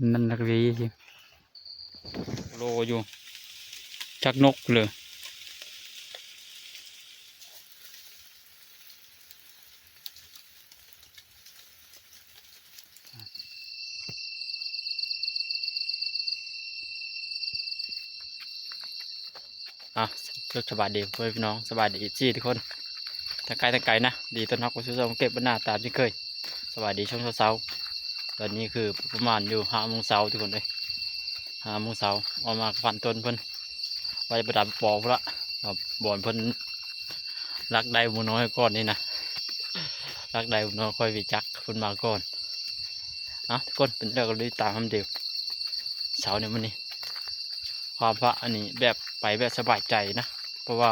ນັ້ນນັກເວ ໂລຢູ່ ຈັກນົກເລີຍ. ອ່ະ ສະບາຍດີພໍ່ແມ່ພີ່ນ້ອງ ສະບາຍດີເອັຟຊີທຸກຄົນ ທັງໃກ້ທັງໄກນະ ຍິນດີຕ້ອນຮັບເຂົ້າສູ່ຊ່ອງເກັບບັນນາຕາມເຊັ່ນເຄີຍ. ສະບາຍດີຊ່ວງເຊົ້າໆ ຕອນນີ້ຄືປະມານຢູ່ຫ້າໂມງເຊົ້າທຸກຄົນເອີຍ ຫ້າໂມງເຊົ້າ ອອກມາກັບພັນຕົ້ນເພິ່ນ ວ່າຈະໄປຕາມປອພຸ້ນລະ ບ່ອນເພິ່ນລັກໄດ້ໝູນ້ອຍກ່ອນນີ້ນະ ລັກໄດ້ໝູນ້ອຍຄ່ອຍໄປຈັກເພິ່ນມາກ່ອນ. ເອົາ ທຸກຄົນ ເປັນແນວໃດກໍຕິດຕາມນຳເດີ ເຊົ້ານີ້ມື້ນີ້ ຄວາມພະອັນນີ້ແບບໄປແບບສະບາຍໃຈນະ ເພາະວ່າ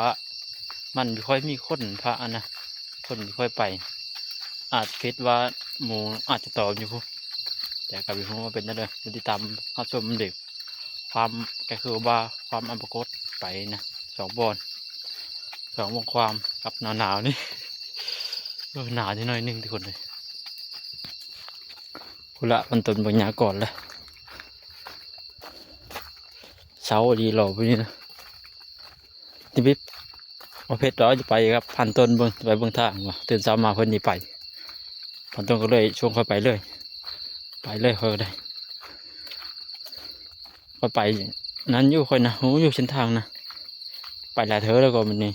ມັນບໍ່ຄ່ອຍມີຄົນພະຫັ້ນນະ ຄົນບໍ່ຄ່ອຍໄປ ອາດຄິດວ່າໝູອາດຈະຕອມຢູ່ພຸ້ນ ແຕ່ກໍບໍ່ຮູ້ວ່າເປັນແນວໃດ ຕິດຕາມຮັບຊົມນຳເດີ. ຄວາມ ກໍຄືວ່າຄວາມອັນປາກົດໄປນະ ສອງບ່ອນ ສອງບ່ອນຄວາມກັບໜາວໆນີ້ ເອີ ໜາວນິດໜ້ອຍໜຶ່ງທຸກຄົນເອີຍ. ພຸ້ນລະ ມັນຕົ້ນບັກຫຍ້າກ່ອນລະ ເຊົ້າດີຫຼໍ່ພຸ້ນນີ້ນະ ຕິດບິດ ບໍ່ເພັດດອກ ຈະໄປກັບພັນຕົ້ນເບິ່ງ ໄປເບິ່ງທາງວ່າ ຕື່ນເຊົ້າມາເພິ່ນນີ້ໄປ ພັນຕົ້ນກໍເລີຍຊວນຂ້ອຍໄປເລີຍ ໄປເລີຍຂ້ອຍກໍໄດ້ ຂ້ອຍໄປນັ້ນຢູ່ ຂ້ອຍນະ ຮູ້ຢູ່ເສັ້ນທາງນະ ໄປຫຼາຍເທື່ອແລ້ວກໍມື້ນີ້.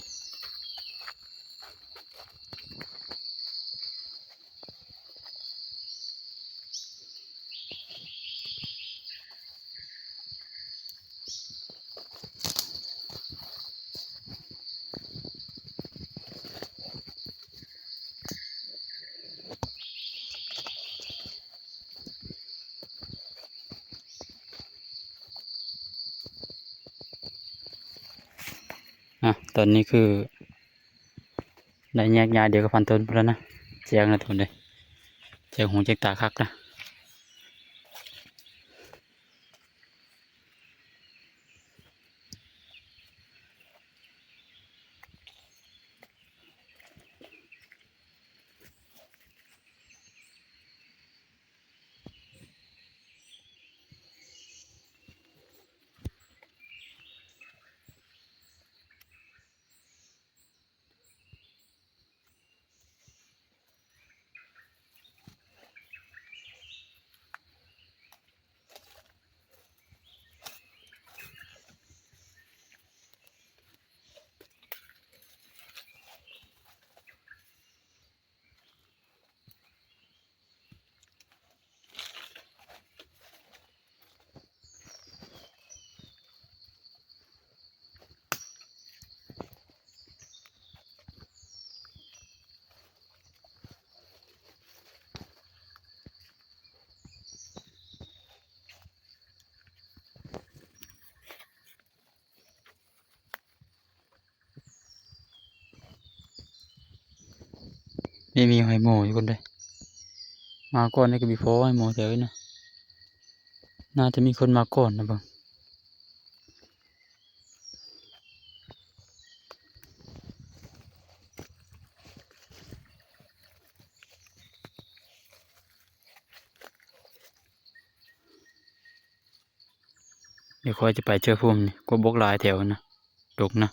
ອ່ະ ຕອນນີ້ຄື ໄດ້ແຍກຍ້າຍດຽວກັບພັນຕົ້ນພຸ້ນແລ້ວນະ ແຈ້ງແລ້ວທຸກຄົນເອີຍ ແຈ້ງຫູແຈ້ງຕາຄັກນະ. ນີ້ມີຫອຍໂມຢູ່ພຸ້ນເດ້ ມາກ່ອນນີ້ກໍມີພໍຫອຍໂມແຖວນີ້ນະ ໜ້າຈະມີຄົນມາກ່ອນນະເບິ່ງ. ດຽວຂ້ອຍຈະໄປເທື່ອພຸ້ນນີ້ ກົບບົກຫຼາຍແຖວນະ ດົກນະ.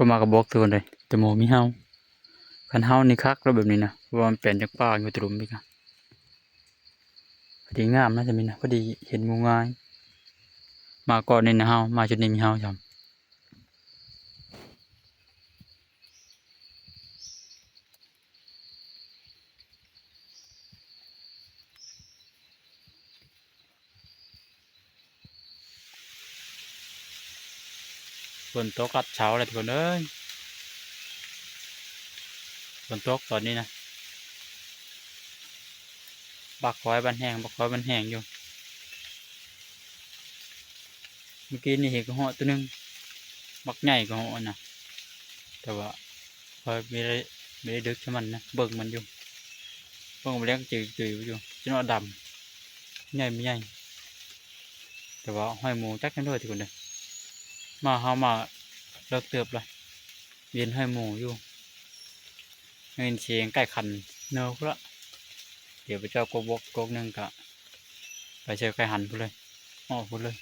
ກໍມາກະບອກເທື່ອໃດ ແຕ່ໝໍມີເຫົ່າ ຄັນເຫົ່ານີ້ຄັກແລ້ວແບບນີ້ນະ ເພາະວ່າມັນແປນຈາກປ່າຢູ່ຕະລຸມອີກນະ ພໍດີງາມນະ ຈະມີນະ ພໍດີເຫັນໝູງ່າຍ ມາກ່ອນນີ້ນະເຫົ່າ ມາຈຸດນີ້ມີເຫົ່າຊ້ຳ. ເ ຝົນຕົກລັດເຊົາແລ້ວທຸກຄົນເອີຍ ຝົນຕົກຕອນນີ້ນະ ບັກຄອຍມັນແຫ້ງ ບັກຄອຍມັນແຫ້ງຢູ່. ມື້ກີ້ນີ້ເຫັນກະເຫາະໂຕໜຶ່ງ ບັກໃຫຍ່ກະເຫາະນະ ແຕ່ວ່າຂ້ອຍບໍ່ໄດ້ ບໍ່ໄດ້ດຶກໃສ່ມັນນະ ເບິ່ງມັນຢູ່ ເບິ່ງແລ້ວກໍຈື່ໆຢູ່ ຈົນວ່າດຳ ໃຫຍ່ບໍ່ໃຫຍ່ ແຕ່ວ່າຮອຍໝູຈັກຈັ່ງໃດທຸກຄົນເດີ ມາ ເຮົາມາເລິກເຕີບລະ ເຫັນຮອຍໝູຢູ່ ໄດ້ຍິນສຽງໄກ່ຂັນເນີພຸ້ນລະ ດຽວໄປເຈາະກົກບົກກົກໜຶ່ງກະ ໄປເຊີໄກ່ຫັນພຸ້ນເລີຍ ອອກພຸ້ນເລີຍ.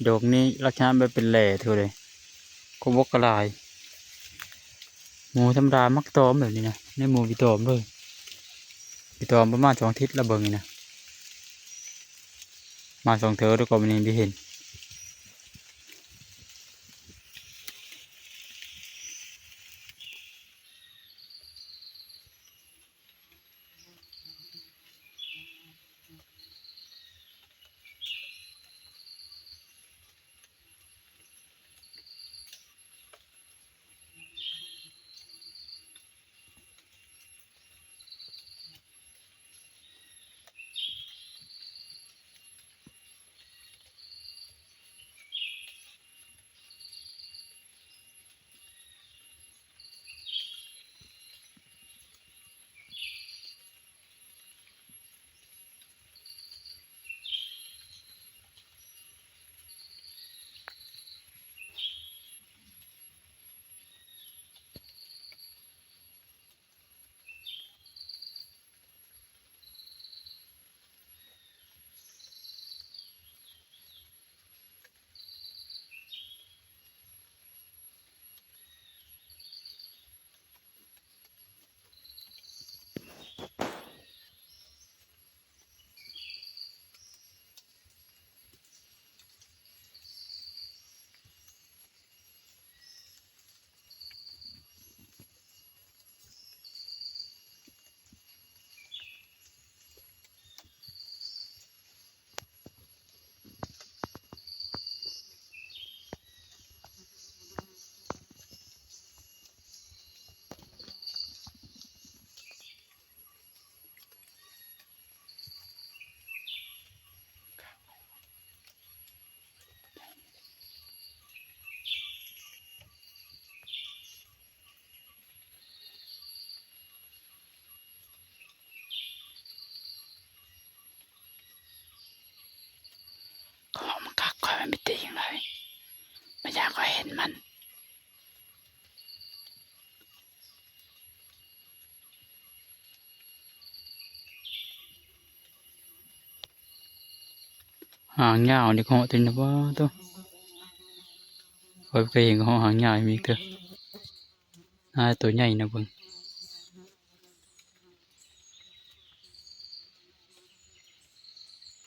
ດອກນີ້ລັກສະນະແບບເປັນແຫຼເທື່ອເດ ກົກບົກກະຫຼາຍ ໝູທຳມະດາມັກຕອມແບບນີ້ນະ ໃນໝູໄປຕອມເລີຍ ໄປຕອມປະມານສອງທິດລະເບິ່ງນີ້ນະ ມາສອງເທີແລ້ວກໍບໍ່ເຫັນ ບໍ່ເຫັນ. ຂອງມັນກັກຂ້ອຍມັນໄປຕີງເລີຍ ມັນຢ້ານຂ້ອຍເຫັນມັນ. ຫາງຍາວນີ້ກະເຫາະເຕັມເລີຍ ປາໂທ້ ຂ້ອຍບໍ່ເຄີຍເຫັນກະເຫາະຫາງຍາວມີເທື່ອ ໜ້າໂຕໃຫຍ່ນະເບິ່ງ.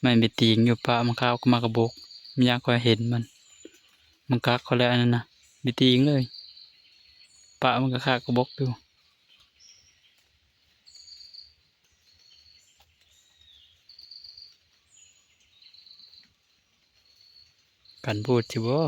ແມ່ນໄປຕີງຢູ່ ປະມັນຄາບ ມາກະບົກ ມັນຢ້ານຂ້ອຍເຫັນມັນ ມັນກັກຂ້ອຍແລ້ວອັນນັ້ນນະ ໄປຕີງເລີຍ ປະມັນກະຄາບກະບົກຢູ່. ກັນບູດຊິບໍ່?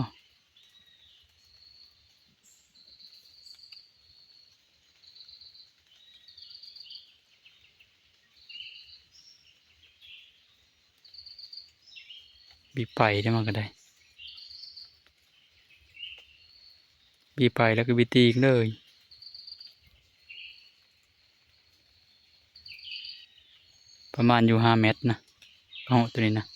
ບິດໄປເດ້ ມັນກະໄດ້ ບິດໄປແລ້ວກະບິດຕີງເລີຍ. ປະມານຢູ່ຫ້າແມັດນະ ກະເຫາະໂຕນີ້ນະ. ເ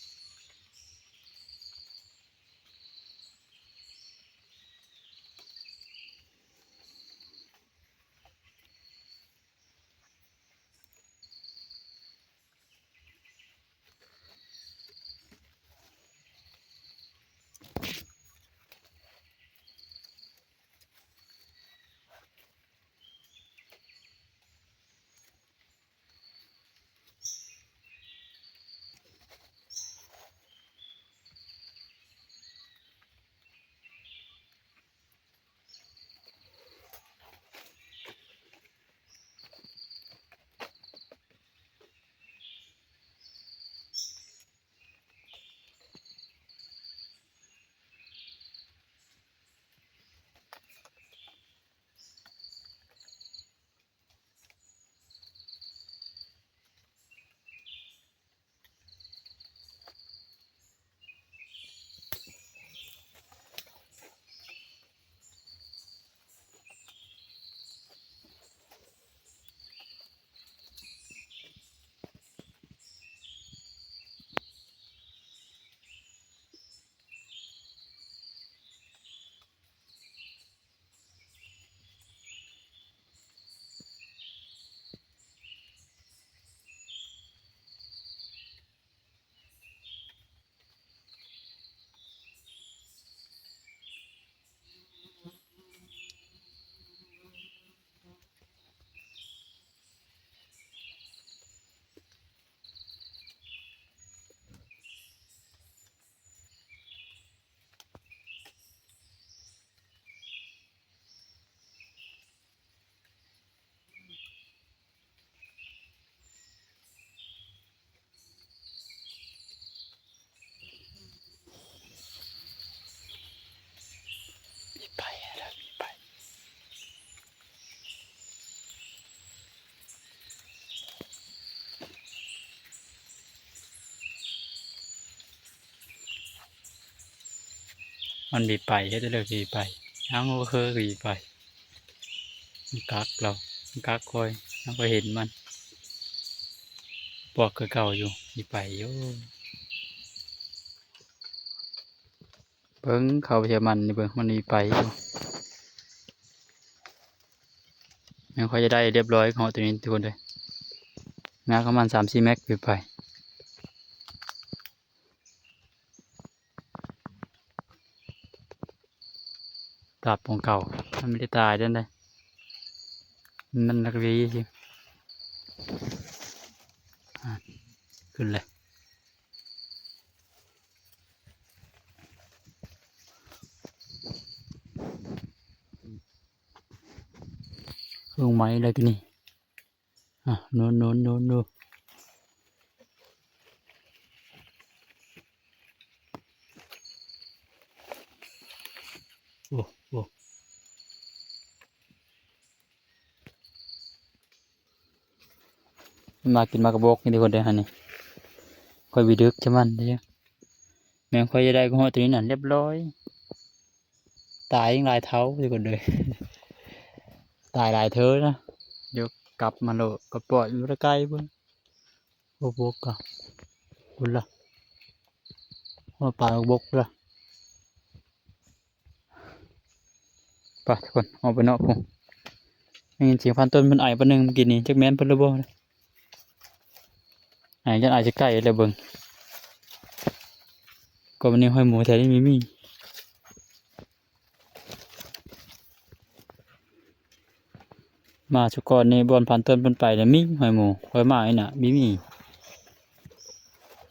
ມັນບີໄປ ເຮັດແຕ່ເລີກບີໄປ ຍັງບໍ່ເຄີຍບີໄປ ມັນກັກລາວ ມັນກັກຂ້ອຍ ຍັງບໍ່ເຫັນມັນ ບອກຄືເກົ່າຢູ່ ບີໄປຢູ່. ເບິ່ງເຂົ້າເຊື່ອມັນນີ້ ເບິ່ງມັນມີໄປຢູ່ ແມ່ນຂ້ອຍຈະໄດ້ລຽບຮ້ອຍເຫາະໂຕນີ້ທຸກຄົນເດີ ງາປະມານສາມສີ່ແມັດຂຶ້ນໄປ ຕາບຂອງເກົ່າ ມັນບໍ່ໄດ້ຕາຍເດ້ ມັນນັກເລງ ອ່າ ຂຶ້ນເລີຍ. ລົງໄມ້ແລ້ວຕົວນີ້ ອ່ະ ໂນນໆໆໆ ໂອ້ ໂອ້. ມາກິນໝາກກະບົກນີ້ທຸກຄົນເດີຫັ້ນນີ້ ຂ້ອຍບີດຶກຈະມັນເດ້ ແມ່ນຂ້ອຍຈະໄດ້ເຫາະໂຕນີ້ນັ້ນລຽບຮ້ອຍ ຕາຍອີກຫຼາຍເທົ່າທຸກຄົນເດີ ຕາຍຫຼາຍເທື່ອນະ ດຽວກັບມາໂລດ ກໍປ່ອຍຢູ່ໄກພຸ້ນ ໂອ້ ບົກກະພຸ້ນລະ ໂອ້ ປານໝາກກະບົກພຸ້ນລະ. ໄປທຸກຄົນ ອອກໄປນອກພຸ້ນ ໄດ້ຍິນສຽງພານຕົ້ນເພິ່ນໄອປານໜຶ່ງເມື່ອກີ້ນີ້ ຈັກແມ່ນເພິ່ນຫຼືບໍ່ ໄອຈົນອາຍຊິໄກ້ແລ້ວເບິ່ງ ກໍມັນມີຫອຍໝູແຖວນີ້ມີ ມີ ມາຊຸກ່ອນນີ້ ບ່ອນພານຕົ້ນເພິ່ນໄປແລ້ວມີຫອຍໝູ ຂ້ອຍມານີ້ນະ ມີ ມີ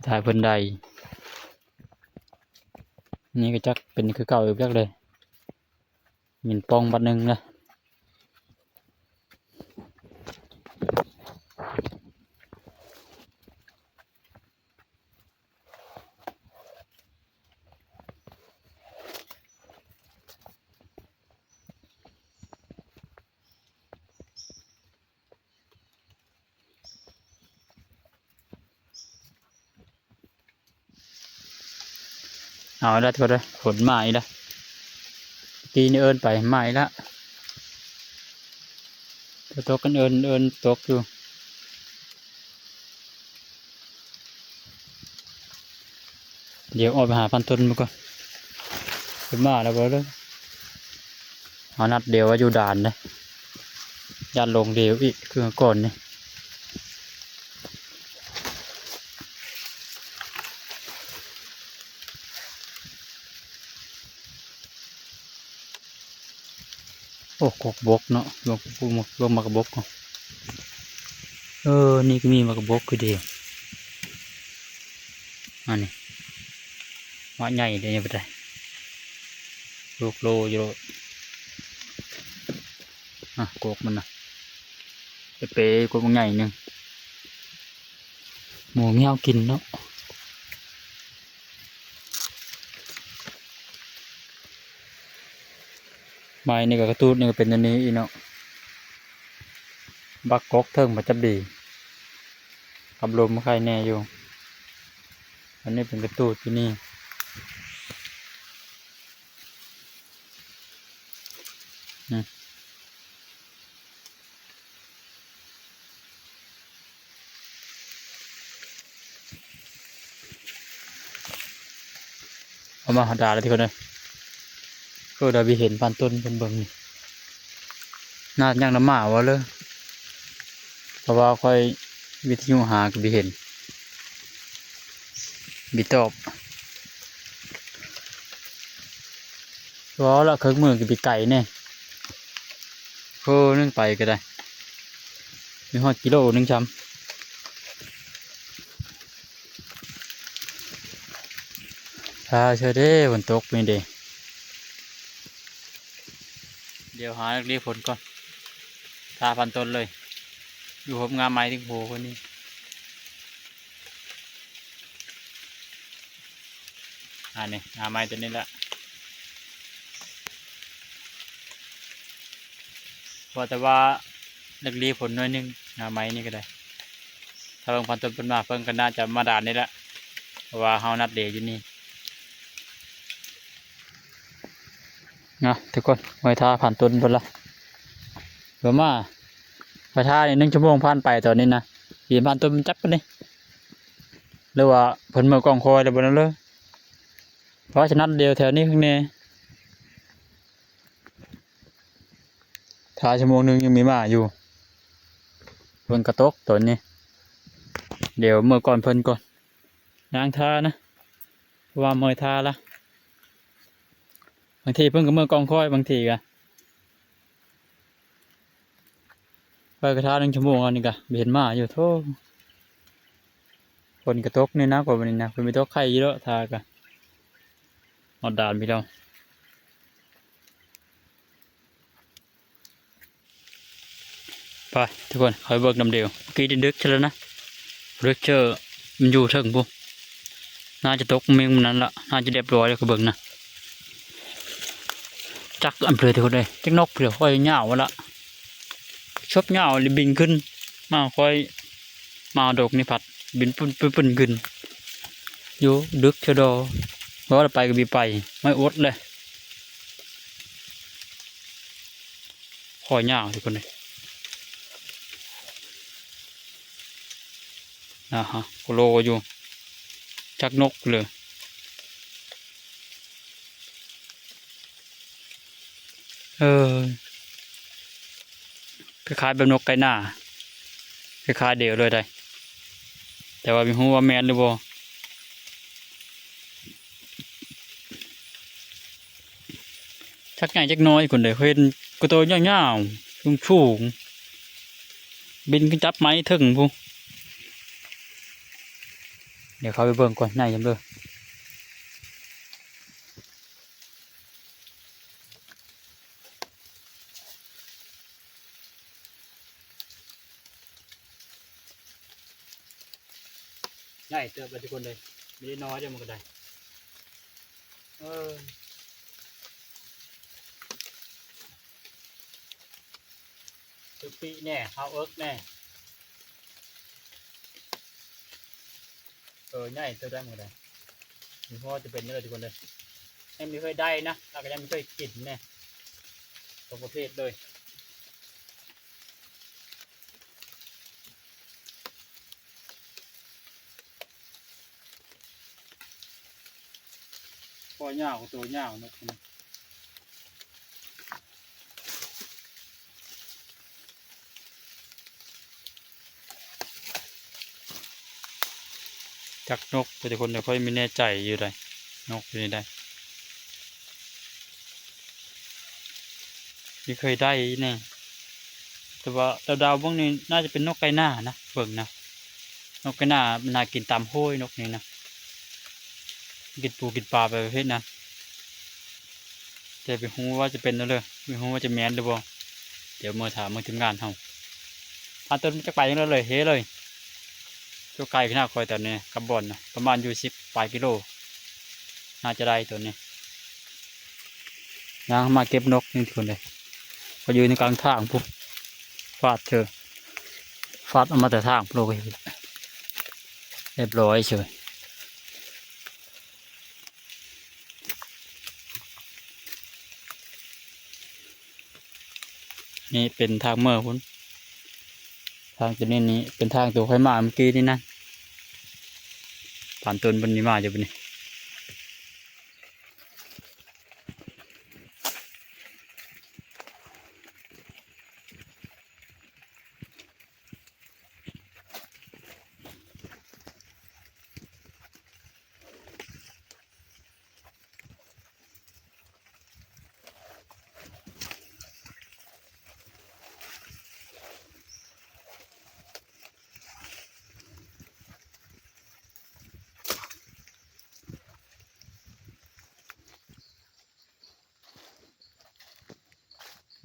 ຖ້າເພິ່ນໄດ້ ນີ້ກໍຈັກເປັນຄືເກົ່າອີກຈັກເລີຍ ມີນປ່ອງບັດໜຶ່ງນະ. ເອົາລະທຸກຄົນເດີ ຝົນມາອີກລະ ຕີນເອີ້ນໄປມາອີກລະ ຕົກກັນເອີ້ນ ເອີ້ນຕົກຢູ່. ດຽວອອກໄປຫາພັນຕົ້ນເບິ່ງກ່ອນ ເພິ່ນມາແລ້ວບໍ່ເດີ ເຮົານັດດຽວວ່າຢູ່ດ່ານເດ້ ຢ້ານຫຼົງເດວອີກຄືກ່ອນນີ້. ໂອ້ ກົກບົກເນາະ ເບິ່ງ ເບິ່ງໝາກ ເບິ່ງໝາກກະບົກເນາະ ເອີ ນີ້ກໍມີໝາກກະບົກຄືເດ ອັນນີ້ ໝາກໃຫຍ່ເດ ນີ້ບໍ່ໄດ້ ລູກໂລຢູ່ໂລດ ອ່ະ ກົກມັນນະ ເປໆ ກົກບັກໃຫຍ່ໜຶ່ງ ໝູແມວກິນເນາະ. ໄມ້ນີ້ກໍກະຕູດນີ້ກໍເປັນແນວນີ້ອີກເນາະ ບັກກົກເທິງມັນຈະດີ ກັບລົມໄຄແນ່ຢູ່ ອັນນີ້ເປັນກະຕູດຢູ່ນີ້ ອືມ. ເອົາມາຫາດາລະ ທຸກຄົນເອີຍ ເອີ ດາບີເຫັນພັນຕົ້ນເພິ່ນເບິ່ງນີ້ ໜ້າຍັງນຳໝາວ່າເລີ ເພາະວ່າຂ້ອຍວິທະຍຸຫາກໍບໍ່ເຫັນ ບໍ່ຕອບ ເວົ້າລະເຄິ່ງມື້ກໍບໍ່ໄກແນ່ ເອີ ໜຶ່ງໄປກໍໄດ້ ມີຮອດກິໂລໜຶ່ງຊ້ຳ ຖ້າເຊີເດ້ ຝົນຕົກນີ້ເດ້ ດຽວຫາເລັກຫຼີ່ຝົນກ່ອນ ຖ້າພັນຕົ້ນເລີຍ ຢູ່ໂຮມງາໄມ້ຕິງໂພຄົນນີ້ ອັນນີ້ ງາໄມ້ຕົວນີ້ລະ ວ່າແຕ່ວ່າເລັກຫຼີ່ຝົນໜ້ອຍໜຶ່ງ ງາໄມ້ນີ້ກໍໄດ້ ຖ້າເບິ່ງພັນຕົ້ນເພິ່ນມາ ເພິ່ນກໍໜ້າຈະມາດ່ານນີ້ລະ ເພາະວ່າເຮົານັດເດຢູ່ນີ້. ນະທຸກຄົນ ເມື່ອຍທ່າຜ່ານຕົ້ນພຸ້ນລະ ປະມານໄປທ່ານີ້ໜຶ່ງຊົ່ວໂມງຜ່ານໄປຕອນນີ້ນະ ເຫັນຜ່ານຕົ້ນມັນຈັບປານນີ້ ຫຼືວ່າເພິ່ນເມືອກອງຄອຍແລ້ວບໍ່ນັ້ນເລີຍ ເພາະສະນັ້ນດຽວແຖວນີ້ຂ້າງແນ່ ຖ້າຊົ່ວໂມງໜຶ່ງຍັງມີໝາຢູ່ ຝົນກະຕົກຕອນນີ້ ດຽວເມືອກ່ອນເພິ່ນກ່ອນ ຍ່າງທ່ານະ ເພາະວ່າເມື່ອຍທ່າລະ ບາງທີເພິ່ນກໍເມືອກອງຄອຍ ບາງທີກະ ຂ້ອຍກະທ່າໜຶ່ງຊົ່ວໂມງ ອັນນີ້ກະບໍ່ເຫັນໝາຢູ່ ໂທ້ ຝົນກະຕົກນີ້ນະ ກວ່າບັດນີ້ນະ ຝົນບໍ່ຕົກໄຄຢູ່ດອກ ທ່າກະຮອດດ່ານພີ່ນ້ອງ. ໄປທຸກຄົນ ຂ້ອຍເບິ່ງນຳດຽວ ກີ້ດຶກເທື່ອລະນະ ເລິກເຈີ ມັນຢູ່ເທິງພຸ້ນ ໜ້າຈະຕົກເມັງມັນນັ້ນລະ ໜ້າຈະລຽບຮ້ອຍແລ້ວ ຂ້ອຍເບິ່ງນະ ຈັກອັນເຜືອທຸກຄົນເອີຍ ຈັກນົກເຜືອ ຂ້ອຍຍາວລະ ຊົບຍາວລະບິນຂຶ້ນມາ ຂ້ອຍມາດົກນີ້ພັດ ບິນປຶ້ນໆໆຂຶ້ນ ຢູ່ດຶກເທື່ອດອ ບໍ່ໄດ້ໄປກໍມີໄປ ໄມ່ອົດແຫຼະ. ຄອຍຍາວທຸກຄົນເອີຍ ອາຮະ ໂຄໂລຢູ່ ຈັກນົກເລີຍ ເອີ ຄ້າຍໆແບບນົກໄກ່ໜ້າ ຄ້າຍໆດຽວເລີຍໃດ ແຕ່ວ່າບໍ່ຮູ້ວ່າແມ່ນຫຼືບໍ່ ຈັກໃຫຍ່ຈັກນ້ອຍພຸ້ນເດ້ ເຫັນກະໂຕຍາວໆ ສູງໆ ບິນຂຶ້ນຈັບໄມ້ເທິງພຸ້ນ ດຽວເຂົ້າໄປເບິ່ງກ່ອນ ໃຫຍ່ສ່ຳເດີ. ໃຫຍ່ເຕີບເລີຍທຸກຄົນເອີຍ ມີໄດ້ນ້ອຍເດີມັນກໍໄດ້ ເອີ ຖືກປີແນ່ ເຮົາເອິກແນ່ ເອີ ໃຫຍ່ເຕີບໄດ້ມັນກໍໄດ້ ມີພໍຈະເປັນເດີທຸກຄົນເດີ ຍັງບໍ່ເຄີຍໄດ້ນະ ລາວກໍຍັງບໍ່ເຄີຍກິນແນ່ ຕົວປະເພດເລີຍ. ຄໍຍາວ ໂຕຍາວເນາະ ຈັກນົກ ແຕ່ຄົນບໍ່ຄ່ອຍມີແນ່ໃຈຢູ່ໃດ ນົກຢູ່ນີ້ໃດ ມີເຄີຍໄດ້ແນ່ ແຕ່ວ່າດາວໆເບິ່ງນີ້ ໜ້າຈະເປັນນົກໄກ່ໜ້ານະ ເບິ່ງນະ ນົກໄກ່ໜ້າມັນຫາກິນຕາມໂຫ້ຍ ນົກນີ້ນະ ກິນປູກິນປາໄປປະເພດນັ້ນ ແຕ່ບໍ່ຮູ້ວ່າຈະເປັນແນວໃດ ບໍ່ຮູ້ວ່າຈະແມ່ນຫຼືບໍ່ ດຽວເມືອຖາມເບິ່ງທີມງານເຮົາ ພາຕົ້ນຈັກໄປຈັ່ງໃດເລີຍ ເຮເລີຍ ໂຕໄກຂະໜາດຂ້ອຍຕອນນີ້ກັບບ່ອນນະ ປະມານຢູ່ສິບປາຍກິໂລ ໜ້າຈະໄດ້ໂຕນີ້ ຍ່າງມາເກັບນົກນີ້ທຸກຄົນເອີຍ ຂ້ອຍຢູ່ໃນກາງທາງພຸ້ນ ຟາດເຊີ ຟາດເອົາມາແຕ່ທາງພຸ້ນ ໂອ້ຍ ຮຽບຮ້ອຍເຊີຍ. ນີ້ເປັນທາງເມືອພຸ້ນ ທາງໂຕນີ້ນີ້ເປັນທາງໂຕຂ້ອຍມາເມື່ອກີ້ນີ້ນະ ຜ່ານຕົ້ນເພິ່ນນີ້ມາຢູ່ບາດນີ້.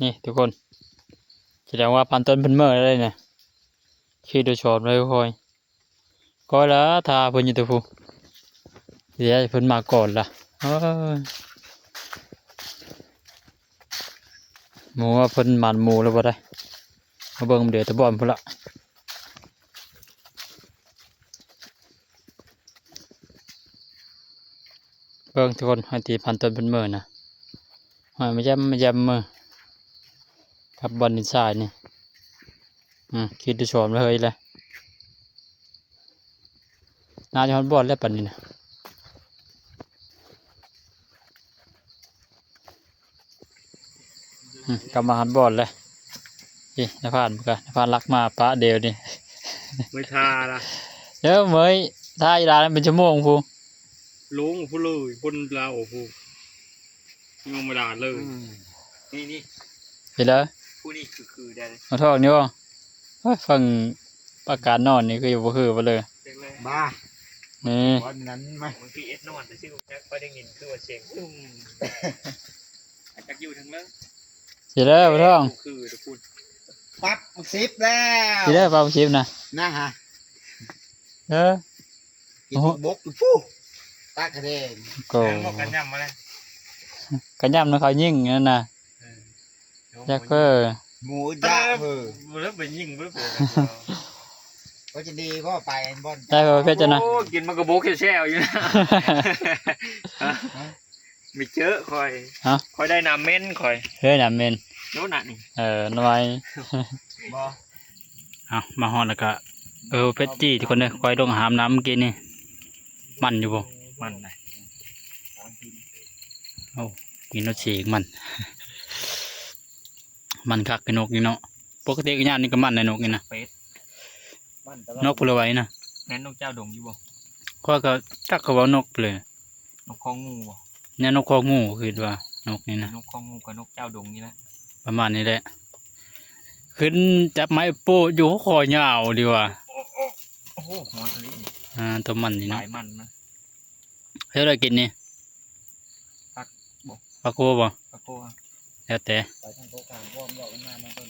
ນີ້ທຸກຄົນ ສະແດງວ່າພັນຕົ້ນເພິ່ນເມີແລ້ວເດ້ນີ້ ຂີ່ໂດຍສອນໄວ້ຄ່ອຍ ກໍລະຖ້າເພິ່ນຢູ່ແຕ່ພຸ້ນ ດຽວໃຫ້ເພິ່ນມາກ່ອນລະ ເອີຍ ໝູວ່າເພິ່ນໝານໝູແລ້ວບໍ່ໄດ້ ມາເບິ່ງເດີແຕ່ບ່ອນພຸ້ນລະ. ເບິ່ງທຸກຄົນ ໃຫ້ທີ່ພັນຕົ້ນເພິ່ນເມີນະ ມາ ມາຢ້ຳ ມາຢ້ຳມື້ ກັບບ່ອນດິນຊາຍນີ້. ອືມ ຄິດໄດ້ຊອມເລີຍແຫຼະ ໜ້າຈະຮອດບ່ອນແລ້ວປານນີ້ນະ. ອືມ ກັບມາຮອດບ່ອນແລ້ວ. ນີ້ ນາຍພານ ນາຍພານລັກມາປະດຽວນີ້ ເມີຍທ່າລະ ເດີ ເມີຍທ່າອີ່ຫຼາເປັນຊົ່ວໂມງພຸ້ນ ລົງພຸ້ນເລີຍ ບົນລາວພຸ້ນ ຍັງມາດາເລີຍ. ອືມ ນີ້ ນີ້ ເຫັນແລ້ວ ຜູ້ນີ້ຄື ຄືໄດ້ ມາທອກນີ້ບໍ່? ໂອ້ຍ ຟັງປາກການນອນນີ້ຄືບໍ່ຄືບໍ່ເລີຍ ເຈັກເລີຍ ບ້າ ນີ້ ບ່ອນນັ້ນມາ ບາງທີເອັດນອນ ແຕ່ຊິຮູ້ຈັກ ຂ້ອຍໄດ້ຍິນຄືວ່າສຽງ ອືມ ຈັກຢູ່ທາງເລີງ ຊິເດີ ບໍ່ທ້ອງ ຄືທຸກຄົນ ປັບສິບແລ້ວ ຊິເດີ ປັບສິບນະ ນະຮະ ເອີ ກິນ ໂອ້ໂຫ ບົກຢູ່ພຸ້ນ ຕາກະແດງ ກໍ ແມ່ນບໍ່ ກະຫຍ້ຳມາແລ້ວ ກະຫຍ້ຳນຳເຂົາຍິງນັ້ນນະ ເອີ ຈັກເພີ ໝູຢາກເພີ ບໍ່ໄດ້ໄປຍິງ ບໍ່ໄດ້ໄປ ກໍຈະດີ ກໍໄປບ່ອນ ໄດ້ເພີເພັດຈະນະ ໂອ້ ກິນມັນກະບົກແຊວໆຢູ່ນະ ຮະ? ໄມ່ເຈີຂ້ອຍ ຮະ? ຂ້ອຍໄດ້ນ້ຳເມັນຂ້ອຍ ເຮີ້ຍ ນ້ຳເມັນ ໂນ້ນນະນີ້ ເອີ ນ້ອຍ ບໍ່ ເອົາ ມາຮອດແລ້ວກະ ເອີ ເພັດຈີ່ທຸກຄົນເດີ ຂ້ອຍລົງຫາບນ້ຳມື້ກີ້ນີ້ ມັນຢູ່ບໍ່? ມັນນະ ໂອ້ ກິນລົດສີກມັນ ມັນຄັກຄືນົກນີ້ເນາະ ປົກກະຕິກະຍາມນີ້ກະມັນແຫຼະນົກນີ້ນະ ເປັດ ນົກຜູ້ລະໄວນະ ແມ່ນນົກເຈົ້າດົງຢູ່ບໍ່? ຂ້ອຍກະຈັກເຂົາເວົ້ານົກເລີຍ ນົກຄອງງູບໍ່? ແນວນົກຄອງງູ ຄິດວ່ານົກນີ້ນະ ນົກຄອງງູກັບນົກເຈົ້າດົງນີ້ແຫຼະ ປະມານນີ້ແຫຼະ ຂຶ້ນຈັບໄມ້ໂປ້ຢູ່ ຄໍຍາວດີວ່າ ໂອ້ ໂອ້ ໂອ້ ຮ້ອນອີ່ຫຼີ ອ່າ ຕົວມັນນີ້ເນາະ ສາຍມັນນະ ເຮັດໄດ້ກິນນີ້ ຜັກບໍ່? ຜັກໂຄບໍ່? ຜັກໂຄ ແລ້ວແຕ່ ໄປທາງໂຕກາງ ພວກມັນເລາະລົງມາ ມັນຕົ້ນ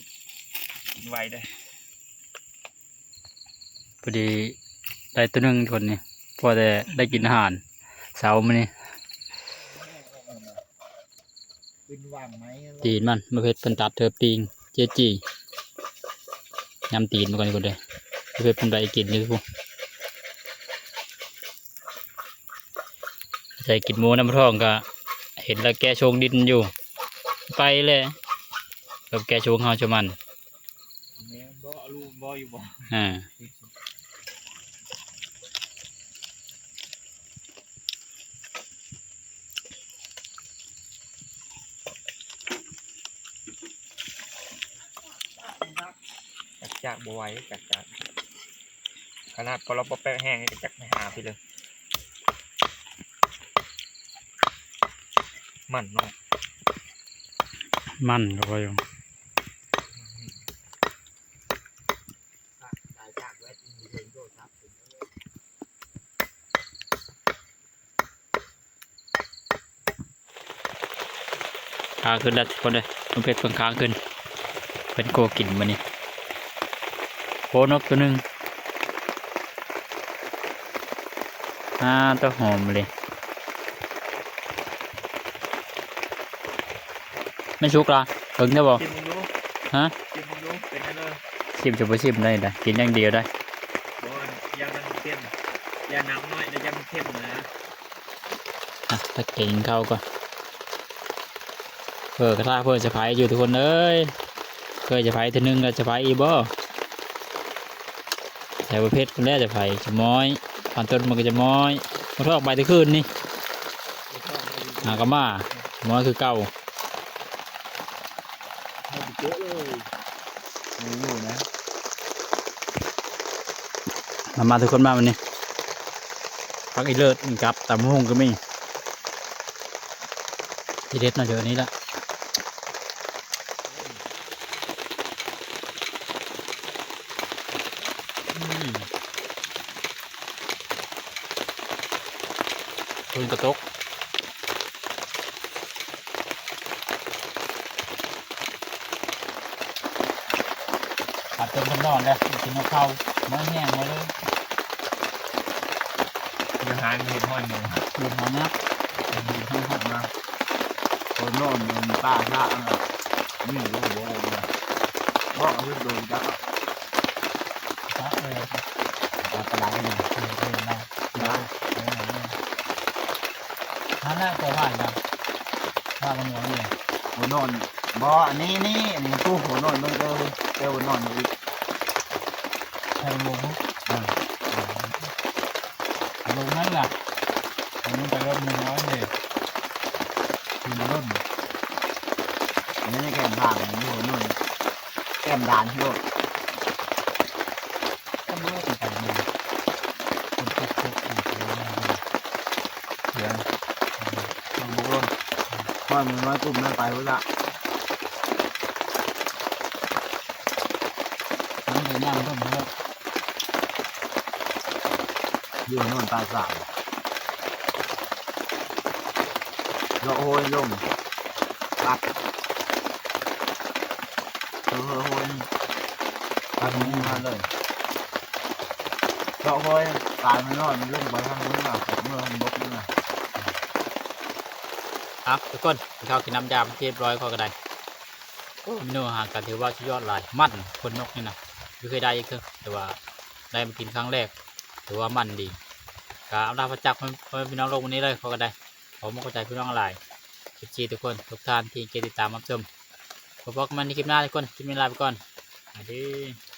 ກິນໄວເດ້ ພໍດີໄດ້ໂຕໜຶ່ງຄົນນີ້ ພໍແຕ່ໄດ້ກິນອາຫານເຊົ້າມື້ນີ້ ຕີນມັນ ບໍ່ເຜັດເພິ່ນຕັດເທີປີ້ງ ເຈຈີ່ ຍຳຕີນມັນກ່ອນນີ້ຄົນເດີ ບໍ່ເຜັດເພິ່ນໄປກິນຢູ່ພຸ້ນ ໃສ່ກິນໝູນຳທ້ອງກະເຫັນລະແກະຊົງດິນຢູ່ ໄປແຫຼະ ແບບແກະຊົງເຮົາຊະມັນ ແມ່ນບໍ່? ເອົາລູກບໍ່ຢູ່ບໍ່? ອ່າ ຈັກຈາກບໍ່ໄຫວ ຈັກຈາກ ຂະໜາດປະລອບປະແປກແຫ້ງນີ້ກະຈັກໄປຫາພີ້ເລີຍ ມັນເນາະ ມັນກະບໍ່ຢູ່. ຄາງຂຶ້ນແລ້ວທຸກຄົນເອີຍ ນ້ອງເພັດເພິ່ນຄາງຂຶ້ນ ເພິ່ນໂກກິນມື້ນີ້ ໂອ້ ນົກໂຕໜຶ່ງ ອ່າ ຕາຫອມເລີຍ. ແມ່ນສຸກລະ ເບິ່ງໄດ້ບໍ່? ຊີມເບິ່ງດູ ຮະ? ຊີມເບິ່ງດູ ເປັນແນວໃດ? ຊີມຈະບໍ່ຊີມໄດ້ດະ ກິນຢ່າງດຽວໄດ໋ ບໍ່ ຢ້ານມັນເຄັມ ຢ້ານນ້ຳນ້ອຍ ແລ້ວຢ້ານມັນເຄັມນະ. ອ່ະ ຕັກແກງກິນເຂົ້າກ່ອນ ເອີ ກະທາເພິ່ນສະໄພຢູ່ທຸກຄົນເອີຍ ເຄີຍສະໄພເທື່ອໜຶ່ງລະສະໄພອີກບໍ່? ໃສ່ບໍ່ເຜັດພຸ້ນແຫຼະຈະໄພ ຈະມ້ອຍ ປານຕົ້ນມັນກະຈະມ້ອຍ ມາທອກໄປແຕ່ຄືນນີ້ ຫາກະມາ ມ້ອຍຄືເກົ່າ ເອົາໄປເຈາະເລີຍ ເອົາຢູ່ນະ ມາ ມາທຸກຄົນມາມື້ນີ້ ຜັກອີເລີດ ມີກັບ ຕຳບັກຫຸ່ງກະມີ ທີເດັດເນາະ ເທື່ອນີ້ລະ ອືມ ຝົນກະຕົກ ອາດເປັນຄົນນອນແຫຼະ ກິນນຳເຂົ້າ ເມື່ອຍແຮງມາເລີຍ ອາຫານເຮັດຫ້ອຍໝູ ເຮັດຫ້ອຍຫຍັງ ເຮັດຫ້ອຍຫຍັງມາ ຄົນນອນມັນຕາຍາກນະ ມີຢູ່ບໍ່ ບໍ່ເຮັດໂດນຈັກ ຈັກເລີຍ ອັນຕະລາຍຢູ່ ເອີ ເອີ ນະ ນະ ເອີ ນັ້ນແຫຼະ ຕົວວ່ານະ ວ່າມັນບໍ່ມີ ຫົວโนน บ่ อันนี้ นี่ อันนี้ ผู้หัวโนน เบิ่ง เจอ เจอหัวโนนอีก ใช่ลง เออ ลงนั่นล่ะ อันนี้ไปรอบหนึ่งร้อยเลย กินล้น อันนี้แก้มทาง อันนี้หัวโนน แก้มด่านพี่โลด ก็ไม่ว่าจะไปไหน คนตกตกอยู่ เสียง เออ ต้องบุกล้น ห้อยมันน้อยกลุ่มนั้นไปพุ้นละ มันจะย่ำต้นเยอะ อยู่โน่นตายสาม เลาะห้วยลง ตัด เออ ห้วย ตัดลงมาเลย เลาะห้วย ตายมันนอน มันลงไปทางนู้นน่ะ เมืองบกนั่นน่ะ ครับทุกคน กินข้าวกินน้ำยาเป็นที่เรียบร้อย ข้อยก็ได้ โอ้ เมนูอาหารก็ถือว่าสุดยอดหลาย มันขนนกนี่นะ บ่เคยได้อีกเทื่อ แต่ว่าได้มากินครั้งแรก ถือว่ามันดี ก็เอาลาฝากจากพ่อแม่พี่น้องโลกวันนี้เลย ข้อยก็ได้ ขอขอบใจพี่น้องหลาย เอฟซี ทุกคน ทุกท่านที่ติดตามรับชม พบกันใหม่ในคลิปหน้าทุกคน คลิปนี้ลาไปก่อน สวัสดี